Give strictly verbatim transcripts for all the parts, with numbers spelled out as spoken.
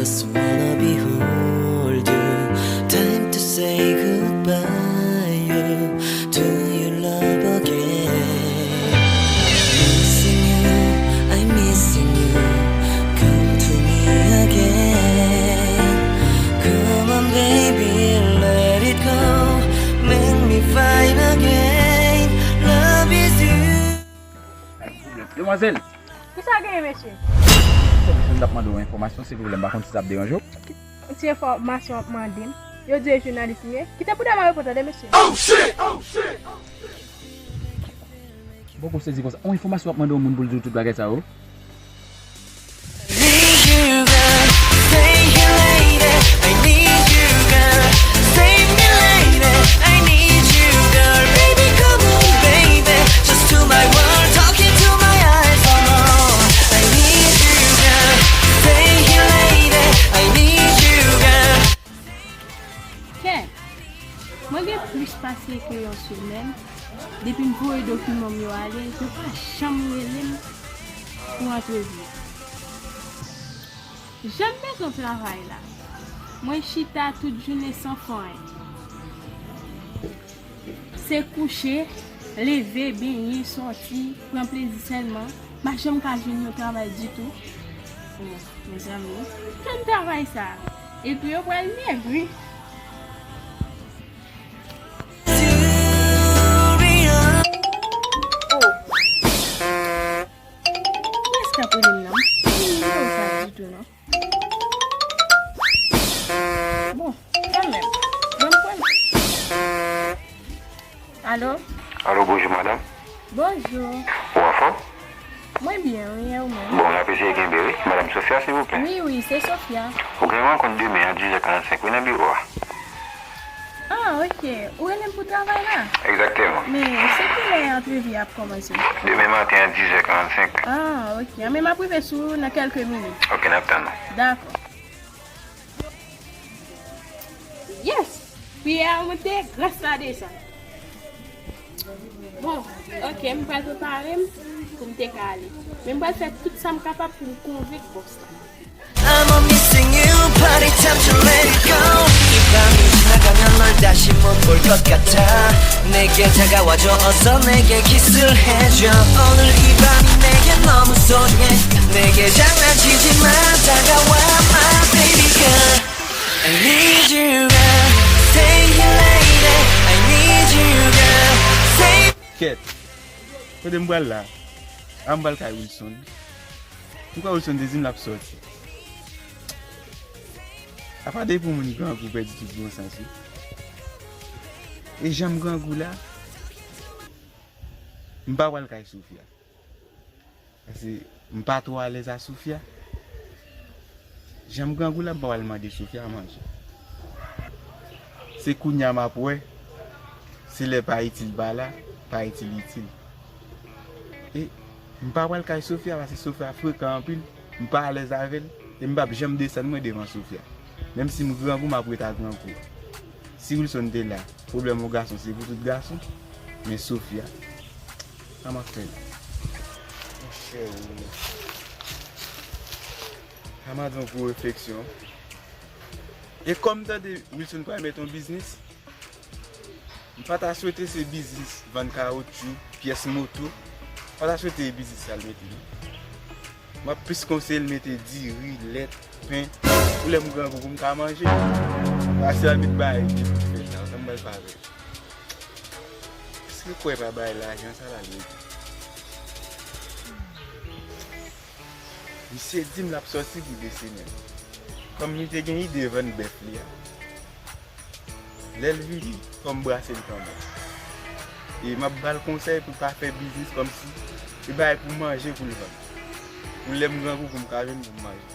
Just wanna behold you. Time to say goodbye you to your love again. Missing you, I'm missing you. Come to me again. Come on, baby, let it go. Make me fine again. Love is you. Demwazèl! Kisa genyen, mesye? Mesye, m t ap mande w enfòmasyon, silvouplè, m pa konn si sa ap deranje w. Ti enfòmasyon w ap mande m. Yo di e jounalis m ye. Kite pou dèyè m ap reponn, tande, mesye. M poko sezi konsa. Yon enfòmasyon w ap mande yon moun pou l di w tout bagay sa yo? Need you, girl. Stay here, lady. I need you, girl. Save me, lady. I need you, girl. Baby, come on, baby. Just to my world, talking to my eyes, oh no. I need you, girl. Stay here, lady. I need you, girl. Kè, mwen gen plis pase ke yon semèn depi m voye dokiman m yo ale, yo pa janm rele m pou antrevi. Jan m bezwen travay la, mwen chita tout jounen san fè anyen. Se kouche, leve, benyen, sòti, pran plezi sèlman. M pa janm ka jwenn yon travay ditou. Oh, mezanmi, tann travay sa. Epi yo pral megri. Oh. Kiyès k ap rele m nan? M pa janm wè sa ditou, non. Bon, kanmenm. Ban m pran. Alo? Alo, bonjou, madanm. Bonjou. Ou anfòm? Mwen byen, wi, e ou menm? Bon, n ap eseye kenbe, wi. Madanm Sofia, silvouplè. Wi, wi, se Sofia. Ou gen rankont demen a dizè karannsenk, wi, nan biwo a. Ah, ok. Ou rele m pou travay la? Egzakteman. Men, se kilè antrevi a ap kòmanse? Demen maten a dizè karannsenk. Ah, ok. Anben, m ap rive sou ou nan kèlke minit. Ok, n ap tann ou. Dakò. Yes! Priyè a moute, gras la desann. Bon, ok, m pral prepare m pou m te ka ale. Men m pral fè tout sa m kapab pou m konvenk bòs la. I'm a missing you, party time to let it go. 이 밤이 지나가면 널 다시 못 볼 것 같아. 내게 다가와줘 어서 내게 키스를 해줘. 오늘 이 밤이 내게 너무 소중해. 내게 장난치지 마. 다가와, my baby girl. I need you, girl. Stay here, lady. I need you, girl. Stay. Kèt. Kote m pral la? A, m pral kay Wilson. M kwè Wilson te di m l ap sòti. Apa depi yon moun grangou pèdi tout bon sans li. E jan m grangou la, m pa pral kay Sofia. Paske m pa twò alèz a Sofia. Jan m grangou la, m pa pral mande Sofia manje. Se kounye a m ap wè si lè pa itil pa la, pa itil itil. E m pa pral kay Sofia paske Sofia frekan anpil, m pa alèz avè l, e m p ap janm desann mwen devan Sofia. Menm si m grangou, m ap ret a grangou. Si Wilson te la, pwoblèm yon gason se pou tout gason, men Sofia, sa m ap fè la? Monchè, wi. Sa m ap di yon gwo refleksyon. E kòm tande Wilson pral mete yon biznis, m pa ta swete se biznis vann kawotchou, pyès moto. M pa ta swete e biznis sa l mete, non. M ap plis konseye l mete diri, lèt, pen. Pou lè m grangou pou m ka manje. Pase al met bagay ki pou fè sa, sa m pral fè avè l? Èske kwè pa bay lajan sa la l mete? Misye di m l ap sòti pou de semèn. Kòm li te gen ide vann bèf li a, lè l vini, fò m brase l kanmenm. E m ap ba l konsèy pou l pa fè biznis kòmsi e bagay pou manje pou l vann. Pou lè m grangou pou m ka jwenn pou m manje.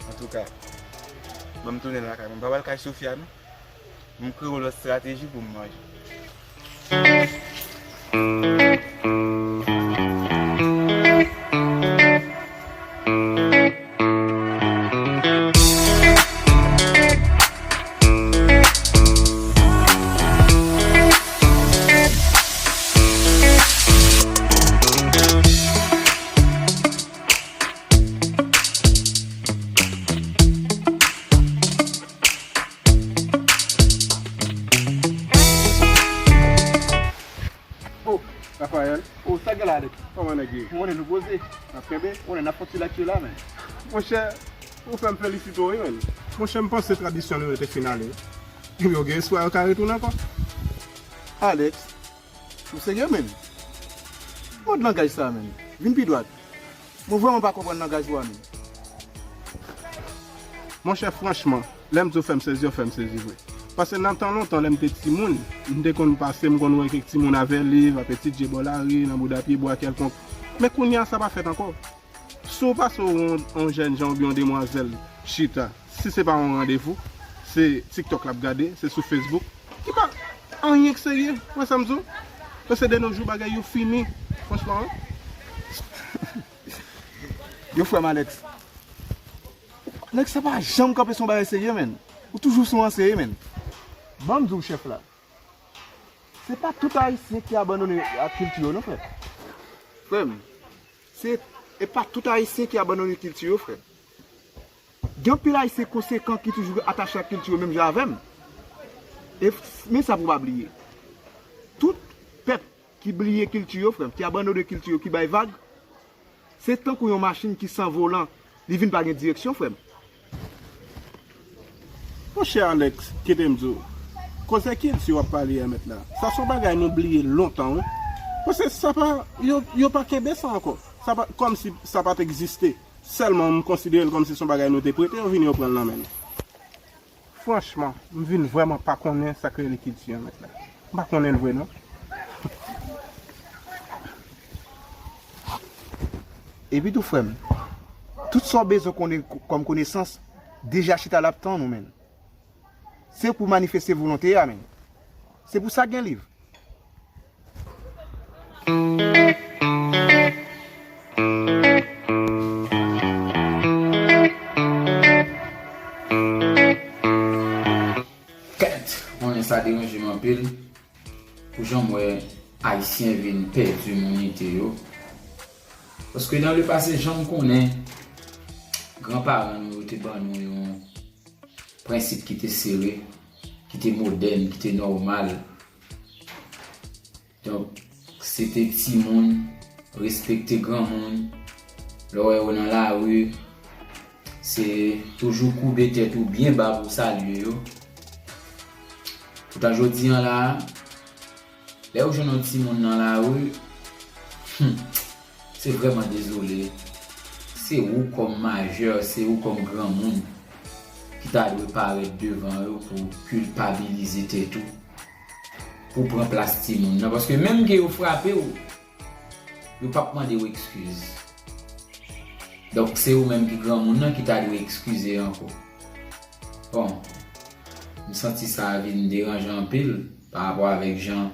Antouka, ban m tounen lakay mwen. M pa pral kay Sofia, non. M kreye yon lòt estrateji pou m manje. Kòman nèg ye? Ou konnen nou poze. N ap kenbe. Ou konnen n ap fè yon ti lèkti la, men. Monchè, ou fè m felisite w, wi, men. Monchè, m panse tradisyon nou yo te fin ale. Yo gen espwa yo ka retounen ankò. Alex, ou serye, men? Mòd langaj sa, men. Vin pi dwat. Mwen vrèman pa konprann langaj ou a, men. Monchè, franchman, lè m di w fè m sezi, w fè m sezi vre. Paske nan tan lontan, lè m te timoun, m te konn pase, m konn wè kèk timoun avè liv, ap etidye bò lari, nan bouda pyebwa kèlkonk. Men kounye a, sa pa fèt ankò. Si w pase w yon, yon jèn jan oubyen yon demwazèl chita, si se pa yon randevou, se TikTok l ap gade, se sou Facebook. Ki pa anyen k serye, w wè sa m di w? Paske de nos jours, bagay yo fini, franchman, wi. Yo, frè m Alex, nèg sa pa janm kanpe sou yon bagay serye, men. Ou toujou sou an serye, men. Ban m di w, chèf la. Se pa tout Ayisyen ki abandone ak kilti yo, non, frè. Frè m, se, e pa tout Ayisyen ki abandone kilti yo, frè. Gen anpil Ayisyen konsekan ki toujou atache ak kilti yo menm jan avè m. E f-, men sa pou w pa bliye. Tout pèp ki bliye kilti yo, frè m, ki abandone kilti yo, ki bay vag, se tankou yon machin ki san volan, li vin pa gen direksyon, frè m. Monchè Alex, kite m di w, koze kilti w ap pale a mèt la, sa se yon bagay nou bliye lontan, wi. Paske sa pa, yo, yo pa kenbe sa ankò. Sa pa, kòmsi sa pa t egziste. Sèlman, m konsidere l kòmsi se yon bagay nou te prete, yo vini, yo pran l nan men nou. Franchman, m vin vrèman pa konnen sa k rele kilti an mèt la. M pa konnen l vre non. Epi tou, frè m, tout sa w bezwen konnen k-, kòm konesans, deja chita l ap tann ou, men. Se pou manifeste volonte a, men. Se pou sa gen liv. Kèt, konnen sa deranje m anpil pou jan m wè Ayisyen vin pèdi moun ite yo. Paske nan lepase, jan m konnen, granparan nou yo te ban nou yon prensip ki te sere, ki te modèn, ki te nòmal. Donk, se te timoun, respekte granmoun. Lè w wè yo nan lari, se toujou koube tèt ou byen ba pou w salye yo. Poutan jodi a la, lè w jwenn yon timoun nan lari, hmm, se vrèman dezole. Se ou kòm majè, se ou kòm granmoun ki ta dwe parèt devan yo pou kilpabilize tèt ou, pou pran plas timoun nan. Paske menm ke yo frape w, yo p ap mande w ekskiz. Donk, se ou menm ki granmoun nan ki ta dwe ekskize ankò. Bon, m santi sa vin deranje anpil pa rapò avèk jan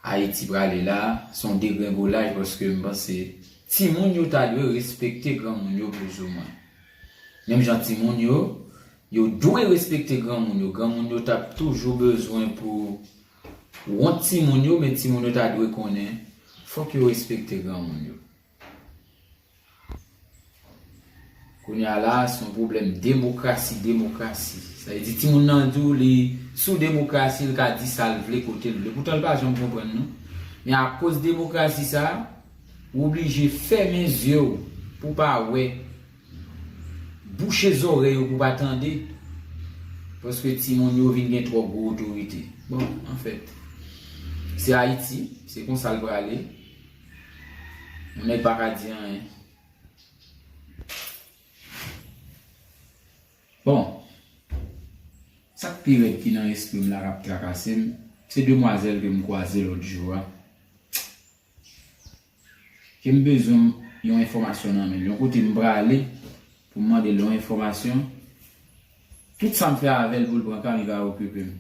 Ayiti prale la, se yon degrengolaj paske m panse timoun yo ta dwe respekte granmoun yo plizoumwen. Menm jan timoun yo, yo dwe respekte granmoun yo. Granmoun yo t ap toujou bezwen pou wont timoun yo, men timoun yo ta dwe konnen, fòk yo respekte granmoun yo. Kounye a la, se yon pwoblèm demokrasi, demokrasi. Sa vle di, timoun nan di w li sou demokrasi, l ka di sa l vle, kote l vle. Poutan, l pa janm konprann, non. Men akoz demokrasi sa, ou oblije fèmen zye w pou w pa wè, bouche zòrèy ou pou w pa tande, paske timoun yo vin gen twò gwo otorite. Bon, anfèt, se Ayiti, se konsa l prale. Yon nèg pa ka di anyen. Bon, sa k pi rèd ki nan espri m la k ap trakase m, se demwazèl ke m kwaze lòt jou a. Ke m bezwen yon enfòmasyon nan men l. Yon kote m prale pou m mande l yon enfòmasyon, tout sa m fè avè l pou l pran ka m, li pa okipe m.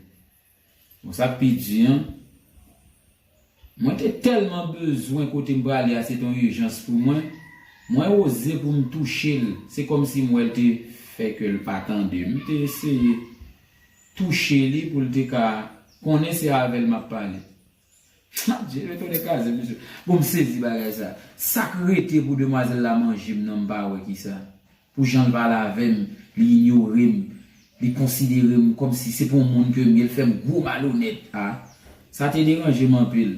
Bon, sa k pi di an, mwen te tèlman bezwen kote m prale a, se te yon ijans pou mwen. Mwen oze pou m touche l. Se kòmsi m wè l te fè ke l pa tande m. M te eseye touche li pou l te ka konnen se avè l m ap pale. Adje, retounen kraze, mesye. Bon, m sezi bagay sa. Sa k rete pou demwazèl la manje m nan, m pa wè kisa. Pou jan l pale avè m, li inyore m, li konsidere m kòmsi se pa yon moun ke m ye, l fè m gwo malonèt. A, sa te deranje m anpil.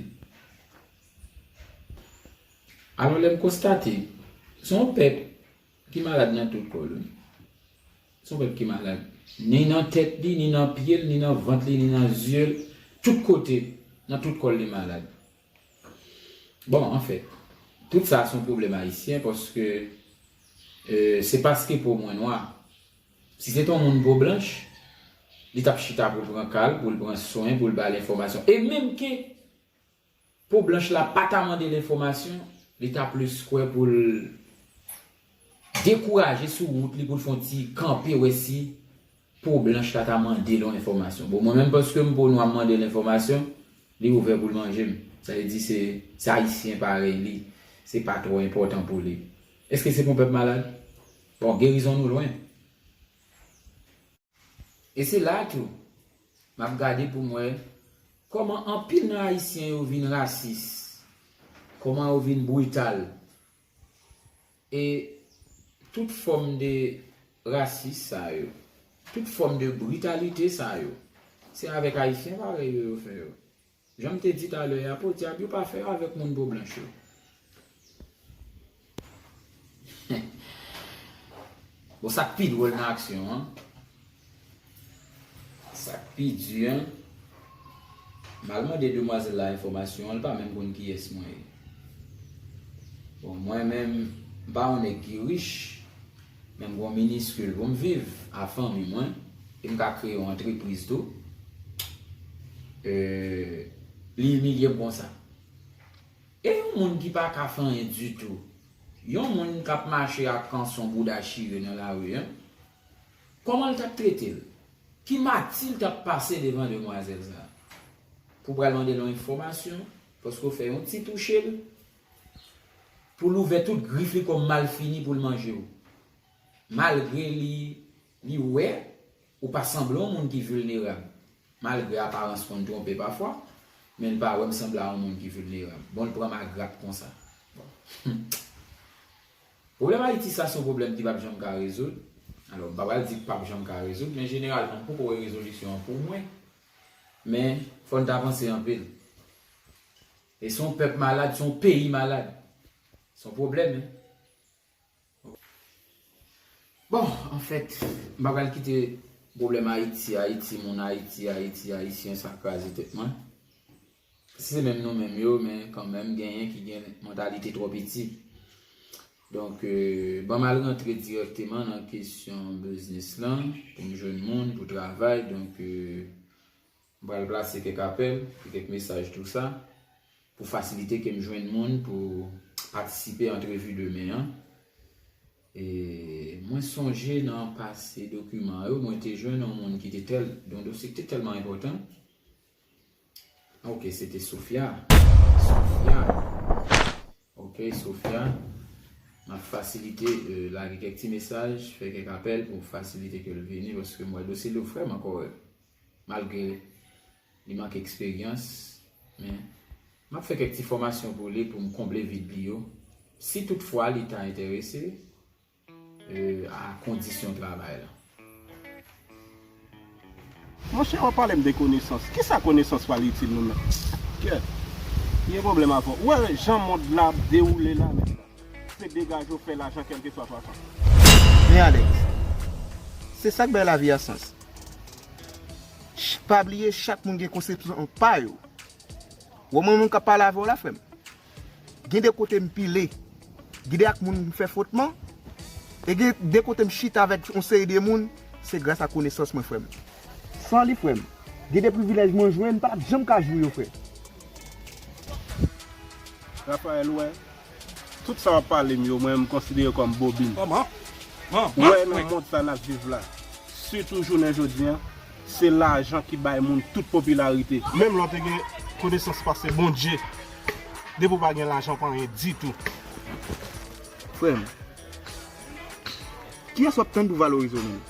Alò, lè m konstate, se yon pèp ki malad nan tout kò l, wi. Se yon pèp ki malad. Ni nan tèt li, ni nan pye l, ni nan vant li, ni nan zye l. Tout kote, nan tout kò l, li malad. Bon, anfèt, tout sa se yon pwoblèm ayisyen paske, euh, se paske po mwen nwa. Si se te yon moun po blanch, li t ap chita pou l pran ka l, pou l pran swen, pou l ba l enfòmasyon. E menm ke po blanch la pa ta mande l enfòmasyon, li ta plis kwè pou l dekouraje sou wout li, pou l fè yon ti kanpe, wè si po blanch la ta mande l yon enfòmasyon. Bon, mwen menm, paske m po nwa, m mande l enfòmasyon, li ouvè pou l manje m. Sa vle di se, se ayisyen parèy li, se pa twò enpòtan pou li. Èske se pou yon pèp malad? Bon, gerizon nou lwen. E se la tou, m ap gade pou m wè kòman anpil nan ayisyen yo vin rasis, kòman yo vin brital. E tout fòm de rasis sa yo, tout fòm de britalite sa yo, se avèk ayisyen parèy yo yo fè yo. Jan m te di talè a, podyab yo pa fè yo avèk moun po blanch yo. Bon, sa k pi dwòl nan aksyon an, sa k pi di an, m al mande demwazèl la enfòmasyon an, li pa menm konn kiyès mwen ye. Bon, mwen menm, m pa yon nèg ki rich, men m gon miniskil pou m viv a fanmi mwen, e m ka kreye yon antrepriz tou. Euh, li imilye m konsa. E yon moun ki pa ka fè anyen ditou, yon moun k ap mache ak kanson bouda chire nan lari an, kòman l t ap trete l? Ki mati l t ap pase devan demwazèl sa a? Pou pral mande l yon enfòmasyon, paske w fè yon ti touche l, pou l ouvè tout grif li kòm malfini pou l manje w. Malgre li, li wè ou pa sanble yon moun ki vilnerab. Malgre aparans konn twonpe pafwa, men l pa wè m sanble a yon moun ki vilnerab. Bon, l pran m a grap konsa. Bon. Pwoblèm Ayiti sa se yon pwoblèm ki p ap janm ka rezoud. Alò, m pa pral di k p ap janm ka rezoud, men jeneralman, m poko wè rezolisyon an pou mwen. Men, fò n ta panse anpil. E se yon pèp malad, se yon peyi malad. Se yon pwoblèm, wi. Bon, anfèt, m pa pral kite pwoblèm Ayiti, Ayiti, moun Ayiti, Ayiti, Ayisyen, sa kraze tèt mwen. Si se menm nou menm yo, men kanmenm, genyen ki gen mantalite twò piti. Donk, euh, ban m al rantre dirèkteman nan kesyon biznis lan, pou m jwenn moun, pou travay. Donk, euh, m pral plase kèk apèl, kèk mesaj tou sa, pou fasilite ke m jwenn moun pou patisipe antrevi demen an. E mwen sonje nan pase dokiman yo, mwen te jwenn yon moun ki te tèl, yon dosye ki te tèlman enpòtan. Ok, se te Sofia. Sofia. Ok, Sofia. M ap fasilite, euh, lage kèk ti mesaj, fè kèk apèl pou fasilite ke l vini, paske m wè dosye l yo vrèman kòrèk. Malgre li manke eksperyans, men m ap fè kèk ti fòmasyon pou li, pou m konble vid li yo. Si toutfwa li ta enterese, euh, a kondisyon travay la. Monchè, w ap pale m de konesans. Kisa konesans pral itil nou menm? Kè, gen pwoblèm avè w. Ou wè jan mond la ap dewoule la menm la. Se degaje w fè lajan kèlkeswa fason. Men Alex, se sa k bay lavi a sans. Ch-, pa bliye chak moun gen konsepsyon pa yo. Wè mwen menm k ap pale avè w la, frè m. Gen de kote m pile, gen de ak moun m fè fwotman, e gen de kote m chita avèk yon seri de moun, se gras a konesans mwen, frè m. San li, frè m, gen de privilèj mwen jwenn, m pa t janm ka jwi yo, frè. Raphaël, ou wè, tout sa w ap pale m yo, mwen, m konsidere kòm bobin. Kòman? Ou wè, nan mond sa n ap viv la, sitou jounen jodi a, se lajan ki bay moun tout popilarite. Menm lè w te gen konesans pase Bondye, depi w pa gen lajan, w pa anyen ditou. Frè m, kiyès w ap tann pou valorize w menm?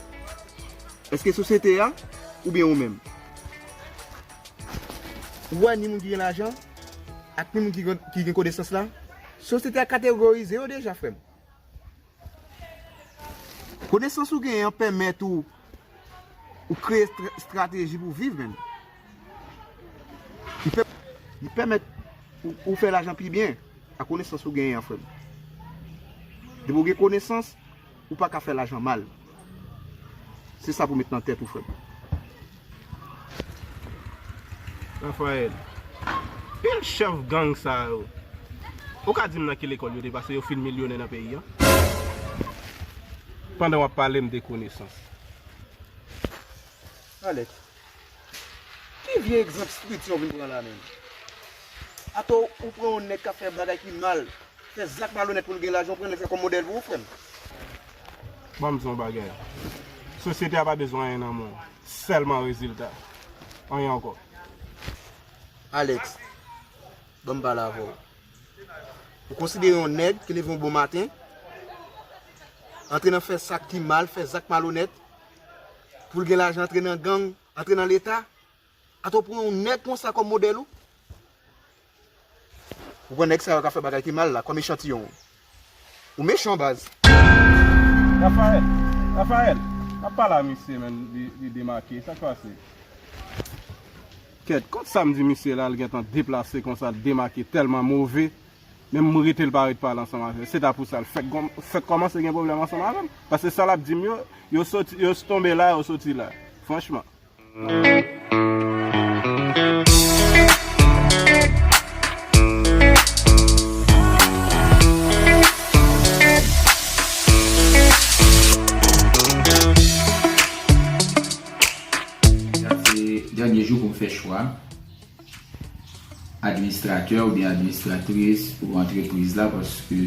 Èske sosyete a oubyen ou menm? Ou wè ni moun ki gen lajan, ak ni moun ki gen, ki gen konesans la, sosyete a kategorize yo deja, frè m. Konesans ou genyen an pèmèt ou, ou kreye estra-, estrateji pou w viv menm. Li pè-, li pèmèt ou, ou fè lajan pi byen. A konesans ou genyen an, frè m. Depi w gen konesans, ou pa ka fè lajan mal. Se sa pou w met nan tèt ou, frè m. Rafael, pil chèf gang sa yo, ou ka di m nan ki lekòl yo te pase, yo fin milyonè nan peyi a? Pandan w ap pale m de konesans. Alex, ki vye egzanp stupid sa w vin pran la menm? Atò, ou pran yon nèg k ap fè bagay ki mal, fè zak malonèt pou l gen lajan, ou pran nèg sa kòm modèl pou ou, frè m? Ban m di w yon bagay. Sosyete a pa bezwen anyen nan men w. Sèlman rezilta. Anyen ankò. Alex, ban m pale avè w. Ou konsidere yon nèg ki leve yon bon maten, antre nan fè sa k pi mal, fè zak malonèt, pou l gen lajan, antre nan gang, antre nan leta? Atò, w pran yon nèg konsa kòm modèl ou? Ou pran nèg sa yo k ap fè bagay ki mal la kòm echantiyon? Ou mechan, baz. Rafael, Rafael, n ap pale a misye, men li, li demake. Sa k pase? Kèt, kont sa m di misye la, l gentan deplase konsa, l demake tèlman move. Menm m rete l pa ret pale ansanm avè l. Se ta pou sa l fèk gon- fèk kòmanse gen pwoblèm ansanm avè m. Paske sa l ap di m yo, yo soti, yo tonbe la, yo soti la. Franchman. Sa se dènye jou pou m fè chwa administratè oubyen administratris pou antrepriz la, paske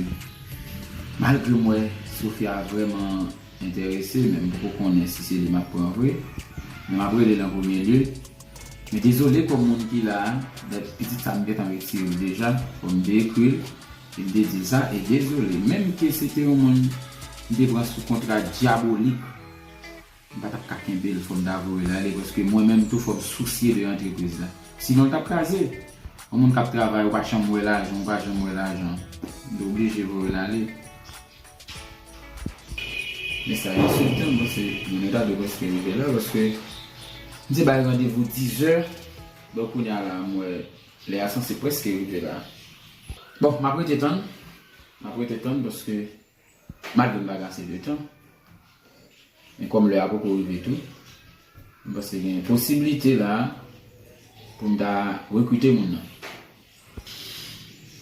malgre m wè Sofia vrèman enterese, men m poko konnen si se li m ap pran vre. Men m ap rele l an premye lye. Men dezole kòm moun ki la a, dat pitit sa m gentan retire l deja, kòm m te ekri l, e m te di l sa, e dezole, menm ke se te yon moun m te pran sou kontra dyabolik, m pa t ap ka kenbe l, fò m ta voye l ale, paske mwen menm tou fò m sousye de antrepriz la. Sinon l t ap kraze. Yon moun k ap travay, ou pa janm wè lajan, ou pa janm wè lajan. M te oblije voye l ale. Men sa ensiltan, m panse moun yo ta dwe prèske rive la, paske m te bay randevou dizè, donk kounye a la, m wè lè a sanse prèske rive la. Bon, m ap rete tann, m ap rete tann, paske malgre m pa gen ase de tan, men kòm lè a poko rive tou, m panse gen posiblite la pou m ta rekrite moun nan.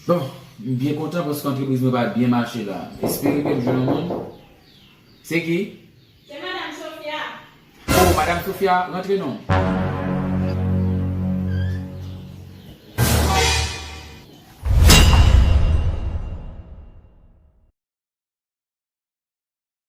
Bon, m byen kontan paske antrepriz mwen pral byen mache la. M espere ke m jwenn yon moun. Se ki? Se Madam Sofia. Oh, Madam Sofia, rantre non.